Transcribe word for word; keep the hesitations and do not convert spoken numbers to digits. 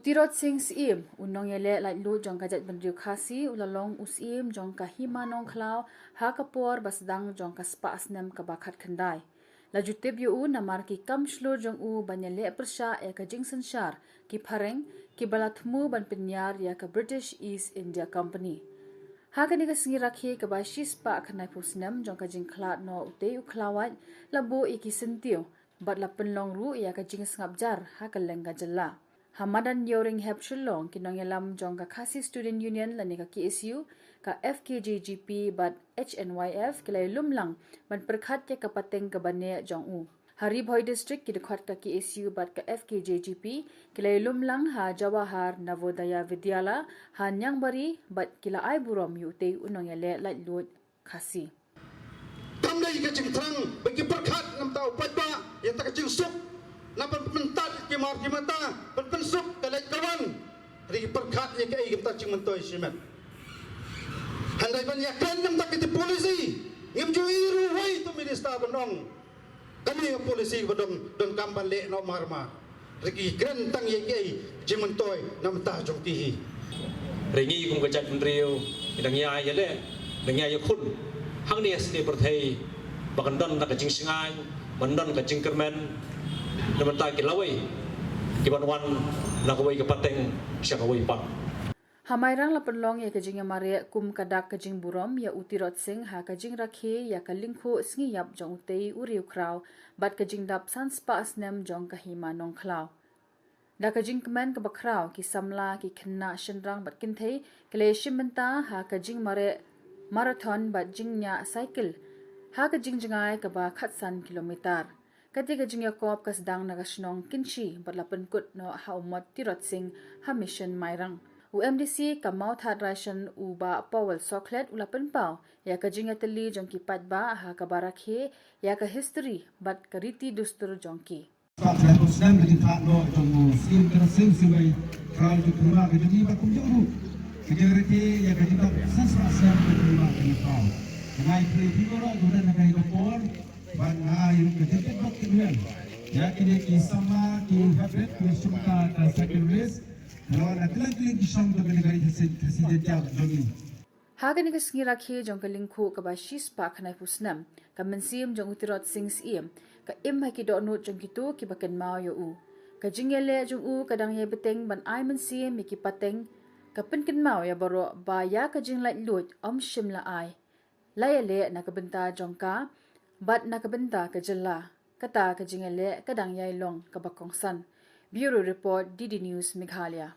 Tirot Sing Syiem, u nongïaleh laitluid jong ka jaitbynriew Khasi, u la long u Syiem jong ka Hima Nongkhlaw ha ka por ba sdang jong ka spah snem kaba khatkhyndai. La ju tip ïa u namar ki kam shlur jong u ban ïaleh pyrshah ïa ka jingsynshar ki phareng kiba la thmu ban pynïar ïa ka British East India Company. Ha kane ka sngi rakhe kaba shispah khyndaiphew snem jong ka jingkhlad noh utei u khlawait, la buh ïa ki syntiew bad la pynlong ruh ïa ka jingsngap jar ha kylleng ka jylla. Ha madan Ïewrynghep Shillong, ki nongïalam jong ka Khasi Student Union lane ka K S U, ka F K J G P bad H N Y F ki la ïalum lang ban pyrkhat ïa ka pateng kaba neh jong u. Ha Ri Bhoi District, ki dkhot ka K S U bad ka F K J G P ki la ïalum lang ha Jawahar Navodaya Vidyalaya ha Niangbari bad ki la ai burom ïa utei u nongïaleh laitluid Khasi. Kam dei ka jingthrang ba ki pyrkhat namar u paidbah ïa ta ka jingsuk, na ban pyntat ki mar ki mata, ban pynsuk ka leit ka wan. Ri ki pyrkhat ïa kaei kata ka jingmyntoi shimet. Hynrei ban ïakren namar kata ka policy, ngim ju ïohi ruh wei tu minister ban ong kane ka policy ba don, donkam ban leh noh mar mar. Ri ki kren tang ïa kaei jingmyntoi namar jong ki hi. Ri ngi kum ka jaitbynriew, ngi dang ïai ïaleh, dang ïai ïakhun hangne ha shnong pyrthei, ba kan don ka jingshngaiñ, ban don ka jingkyrmen namar ki lawei kiban wan na kawei ka pateng sha kawei pat. Ha Mairang la pynlong ïa ka jingïamareh kum ka dak ka jingburom ïa u Tirot Sing ha ka jingrakhe ïa ka lyngkhuh sngi ïap jong utei u riewkhraw bad ka jingdap san spah snem jong ka Hima Nongkhlaw. Da ka jingkmen kaba khraw, ki samla, ki khynnah shynrang bad kynthei ki la ïashim bynta ha ka jingmareh marathon bad jingñiah cycle ha ka jingjngai kaba khatsan kilometer. Kata ka jingïakop ka sdang na ka shnong Kynshi bad la pynkut noh ha u mot Tirot Sing ha Mission Mairang. U M D C ka Mawthadraishan, u Bah Powell Sohkhlet, u la pynpaw ïa ka jingïatylli jong ki paidbah ha kaba rakhe ïa ka history bad ka riti dustur jong ki. Spah khyndai phew snem ka jingthah noh jong u Syiem Tirot Sing Syiem Wei Khraw Jukpyrma ka jong ngi bad kumjuh ruh ka jingrakhe ïa ka jingdap san spah snem ka jingpyrma ka jingpyrma. Nga ai khublei ïa phi baroh kiba don ha kane ka por bad nga ai ruh ka jingtip bok tip ïa kine ki samla ki hapdeng ki shim ka cycle race. Baroh na kylleng kylleng ki shnong jong kane ka ri Khasi, Khasi Jaiñtia jong ngi. Ha kane ka sngi rakhe jong ka lyngkhuh kaba shispah khyndaiphew snem, ka mynsiem jong u Tirot Sing Syiem ka im ha ki dohnud jong kito kiba kynmaw ïa u. Ka jingïaleh jong u ka dang ïai bteng ban ai mynsiem ïa ki pateng, ka pynkynmaw ïa baroh ba ïa ka jinglaitluid ym shym la ai, la ïaleh na ka bynta jong ka bad na ka bynta ka jylla. Kata ka jingïaleh ka dang ïai long kaba kongsan. Bureau Report, D D News Meghalaya.